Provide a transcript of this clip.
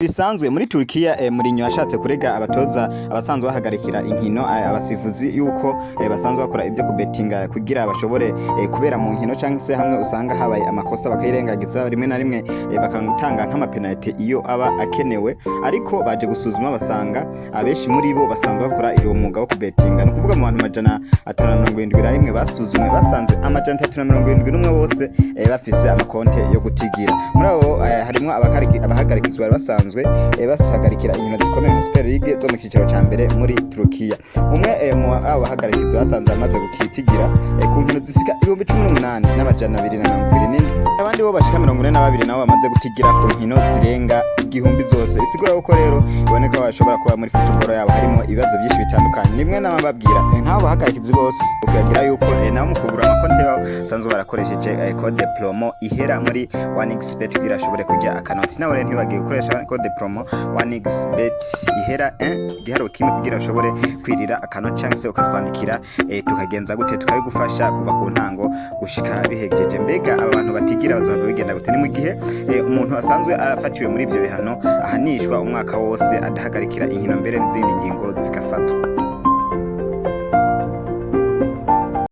Bisanzwe muri Turkiya, Mourinho yashatse kurega abatoza abasanzwe bahagarikira inkino, abasifuzi, yuko basanzwe bakora ibyo kubetinga kugira bashobore kubera mu nkino, cyangwa se hamwe usanga habaye amakosa bakayirengagiza, rimwe na rimwe bakatanga nk'amapenalty iyo aba akenewe. Ariko baje gusuzuma basanga abenshi muri bo basanzwe bakora uwo mwuga wo kubetinga. Ni ukuvuga mu bantu 571 basuzumwe, basanze 371 bose bafise amakonte yo gutigira. Muri abo harimwo abahagarikizi bari basanzwe bahagarikira inkino zikomeye nka Super League zo mu cicaro ca mbere muri Turukiya. Umwe mu abo bahagarikizi basanze amaze gukitigira ku nkino zisika 18,227, abandi bo bashika 42 nabo bamaze gutigira ku nkino zirenga 1000 zose. Isigura yuko rero iboneka ko bashobora kuba muri football yabo harimo ibibazo byinshi bitandukanye. Nimwe n'abababwira nk'abo bahagarikizi bose ukagira yuko nabo mu kugura amakonti yabo basanzwe barakoresheje code promo ihera muri 1xBet kugira ashobore kurya akanoti. Nawe rero ntibagiye gukoresha code promo 1xBet ihera 1 igiharuro kimwe kugira ushobore kwirira akanoti, cyangwa se ukatwandikira, tukagenza gute, tukabigufasha kuva ku ntango gushika bihegeje. Mbega aba bantu batigira bazava bigenda gute? Ni mu gihe umuntu asanzwe afatiwe muri ivyo bihano ahanishwa umwaka wose adahagarikira inkino, mbere n'izindi ngingo zigafatwa.